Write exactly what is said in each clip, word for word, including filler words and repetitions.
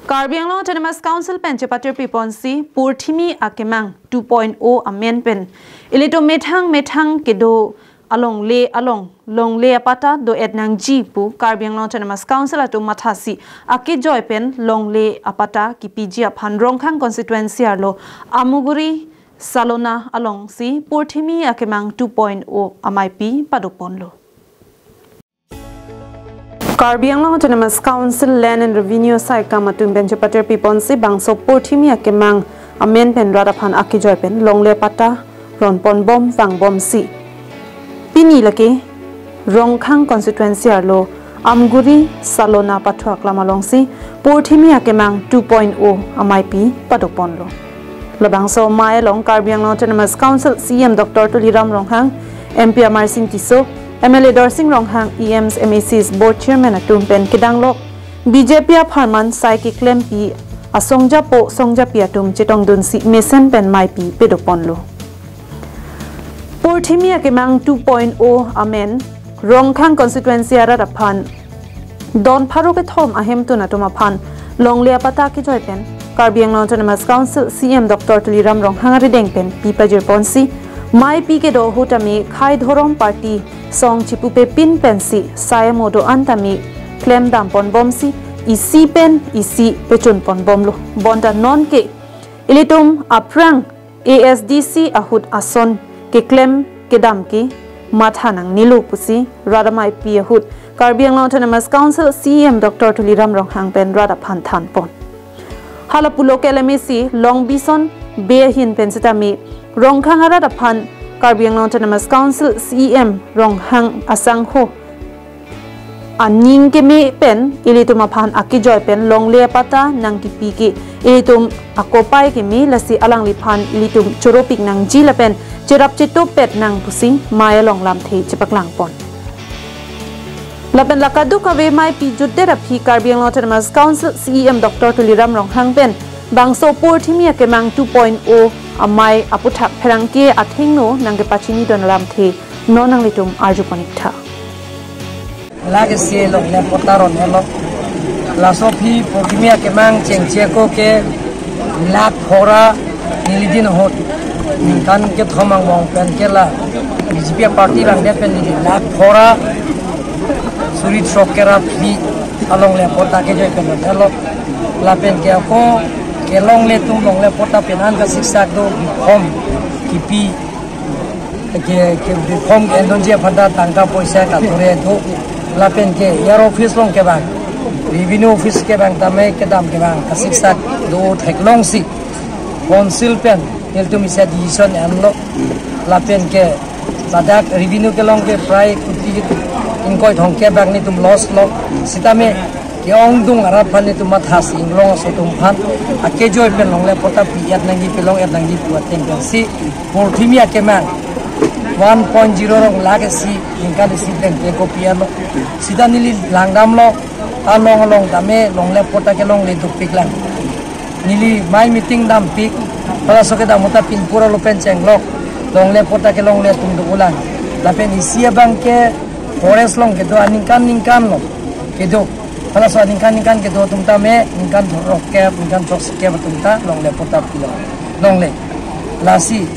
Karbi Anglong Autonomous Council pen chepatirpi ponsi Purthimi Akemang two point o amen pen ilitum methang methang kedo alongle along longle apatta do-et nangji pu Karbi Anglong Autonomous Council atum mathasi akejoi pen longle apatta kipiji aphan Rongkhang constituency arlo Amuguri Salona alongsi Purthimi Akemang two point o amaipi padokponlo. Karbi Anglong Autonomous Council Land and Revenue saikam atum pen chepatirpi ponsi bangso Purthimi Akemang amen pen rat aphan akejoi pen longle apatta ronponbom vangbomsi pini lake Rongkhang constituency arlo Amuguri Salona pathu aklam alongsi Purthimi Akemang two point o amaipi padokponlo. Labangso amei along Karbi Anglong Autonomous Council C E M Doctor Tuliram Ronghang, M P Amarsing Tisso, M L A Dorsing Ronghang, E Ms, M A Cs, Board Chairman atum pen kedanglok B J P apharman sai keklempi asongjapo songjapi atum chetongdunsi mesen pen maipi padokponlo. Purthimi Akemang two point o amen Rongkhang constituency arat aphan don pharo kethom ahemtun atum aphan longle apatta kejoi pen Karbi Anglong Autonomous Council C E M Doctor Tuliram Ronghang arideng pen pi pajirponsi maipi kedo ahut tame khei dhorom party song chipupepin pensi sai amo do-an tame klemdamponbomsi isi pen isi pechunponbomlo. Bonta nonke ilitum aphrang A S D C ahut ason keklem kedam ke matha nangnelo pusi rat amaipi ahut Karbi Anglong Autonomous Council C E M Doctor Tuliram Ronghang pen rat aphan thanpon. Hala pulo ke L M A C Longbison Bey ahin pen sitame Rongkhang arat aphan Karbi Anglong Autonomous Council C E M Ronghang asangho aning keme pen ilitum aphan akejoi pen longle apatta nangkipi ke ilitum akopai keme, lasi alangliphan ilitum choropik nangji lapen cherap chetopet nang pusi amei along lamthe chepaklangpon. Lapen la kadokave maipi jutdet aphi Karbi Anglong Autonomous Council C E M Doctor Tuliram Ronghang pen bangso Purthimi Akemang two point o amei aputhak pherangke athengno nangkepachinidun alamthe non nanglitum arjuponik tha. Lake si longle apatta ronlo. Laso aphi Purthimi Akemang chengcheko ke lakh pharo neli din ahut ningkan kethom angbong pen ke la B J P party vangdet pen neli lakh pharo suri throk kera phli alongle apatta kejoi pen ronlo. Lapen ke ako kelongle atum longle apatta pen an kasiksak do bihom kipi ke, ke bihom endonji aphan ta tangka poisa kathore do. Lapen ke E R office along kevang, revenue office kevang tame kedam kevang kasiksak do theklongsi council pen nelitum isi decision enlo. Lapen ke ladak revenue kelong ke prai kuti ingkoi thomkep bak nelitum loss lo. Sitame ke-ongdung arat aphan nelitum mathasi inglong aso atum aphan akejoi pen longle apatta pi-et nangji, pelong-et nangji pu ateng pensi Purthimi Akemang one point zero rong lake si ningkan isi pleng ke kopi ano. Sita neli langdamlo, along along tame longle apatta kelongle dopiklang. Neli mei meeting dampik, halaso kedam ahut ta pinpur alo pen chenglok longle apatta kelongle atum dolang. Lapen isi abang ke forest along kedo aningkan ningkan lo kedo. Halaso aningkan ningkan kedo atum tame ningkan throkkep, ningkan throkkep atum ta longle apatta pilo. Longle. Lasi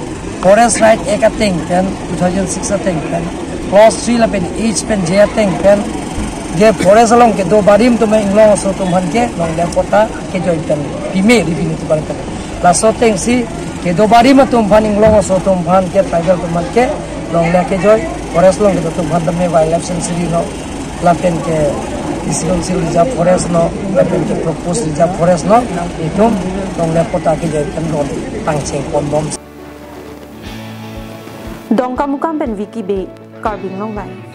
Forest Right Act ateng pen two thousand six ateng pen clause three lapen H pen J ateng pen ke forest along kedo barim atum inglong aso atum aphan ke longle apatta kejoi pen pime revenue atum aphan pen. Laso atengsi kedo barim atum aphan inglong aso atum aphan ke tribal atum aphan ke longle kejoi, forest along kedo atum aphan tame wildlife sanctuary lo, lapen ke isi council reserve forest lo, lapen ke proposed reserve forest lo, itum longle apatta kejoi pen ron pangchengponbom. Dongkamukam pen Vicky Bey, Karbi Anglong Live.